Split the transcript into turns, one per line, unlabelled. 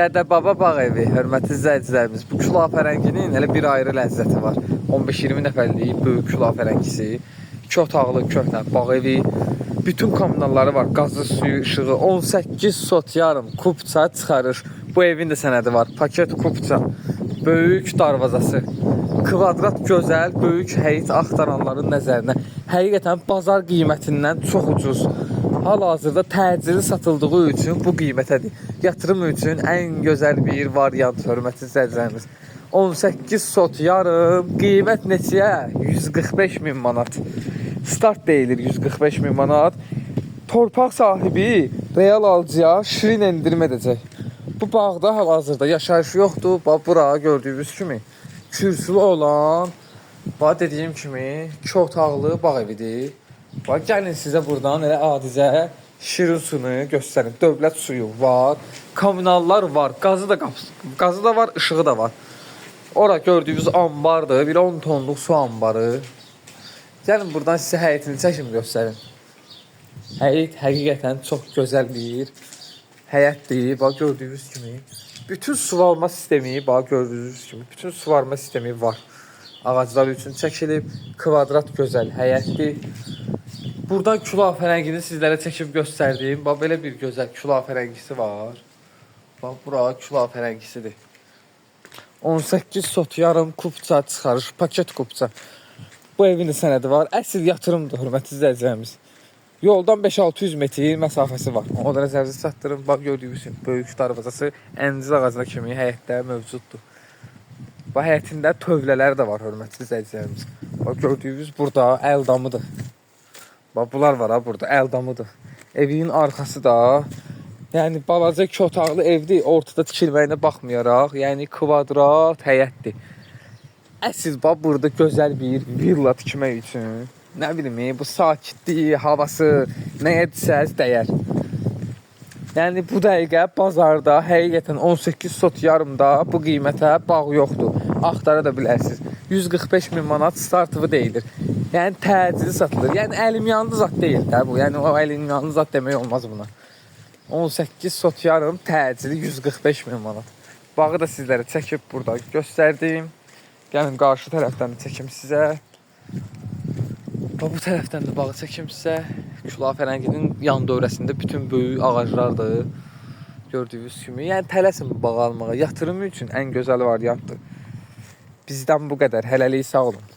Dədə-baba bağ evi, hörmətli izləyicilərimiz. Bu külafərənginin elə bir ayrı ləzzəti var. 15-20 nəfərlik böyük külafərəngisi, 2 otaqlı köhnə bağ evi, bütün kommunalları var. Qazı, suyu, işığı 18 sot yarım kupça çıxarış. Bu evin də sənədi var. Paket kupça. Böyük darvazası. Kvadrat gözəl, böyük həyət axtaranların nəzərinə. Həqiqətən bazar qiymətindən çox ucuz. Hal-hazırda təcili satıldığı üçün bu qiymətədir. Yatırım üçün ən gözəl bir variant, hörmətli izləyicilərimiz. 18 sot yarım, qiymət neçəyə? 145 min manat. Start deyilir 145 min manat. Torpaq sahibi real alıcıya şirin endirim edəcək. Bu bağda hal-hazırda yaşayış yoxdur. Bax bura gördüyünüz kimi kürsülü olan, bax dediyim kimi 2 otaqlı bağ evidir. Bax gəlin sizə buradan elə adicə şirin suyunu göstərim. Dövlət suyu var, kommunallar var, qazı da qapısı, qazı da var, işığı da var. Ora gördüyünüz ambardır, bir 10 tonluq su ambarı. Gəlin buradan sizə həyətini çəkim göstərim. Həyət həqiqətən çox gözəl bir həyətdir. Bax gördüyünüz kimi bütün suvarma sistemi, bax gördüyünüz kimi bütün suvarma sistemi var. Ağaclar üçün çəkilib, kvadrat gözəl həyətdir. Buradan külafərəngini sizlərə çəkib göstərdiyim, bax belə bir gözəl külafərəngisi var. Bax bura külafərəngisidir. 18 sot yarım kupça çıxarış, paket kupça. Bu evin də sənədi var. Əsl yatırımdır, hörmətli izləyicilərimiz. Yoldan 5-600 metr məsafəsi var. O da nəzərinizə çatdırım. Bax gördüyünüz kimi böyük darvazası əncir ağacına kimi həyətdə mövcuddur. Bax həyətində tövlələr də var, hörmətli izləyicilərimiz. Bax gördüyünüz burada əl damıdır. Bax bunlar var ha burada, əl damıdır. Evin arxası da, yəni balaca iki otaqlı evdir, ortada tikilməyinə baxmayaraq, yəni kvadrat həyətdir. Əsl bax burada gözəl bir villa tikmək üçün, nə bilim, bu sakitliyi, havası, nəyə desəz dəyər. Yəni bu dəqiqə bazarda həqiqətən 18 sot yarımda bu qiymətə bağ yoxdur. Axtara da bilərsiniz. 145 min manat startıvı deyilir. Yəni təcili satılır. Yəni əlimyanlı zat deyil də bu. Yəni o əlimyanlı zat demək olmaz buna. 18 sot yarım təcili 145 min manat. Bağı da sizlərə çəkib burada göstərdim. Gəlin qarşı tərəfdən də çəkim sizə. Bax bu tərəfdən də bağı çəkim sizə. Külafərənginin yan dövrəsində bütün böyük ağaclardır. Gördüyünüz kimi. Yəni tələsin bu bağı almağa. Yatırım üçün ən gözəl variantdır. Bizdən bu qədər. Hələlik sağ olun.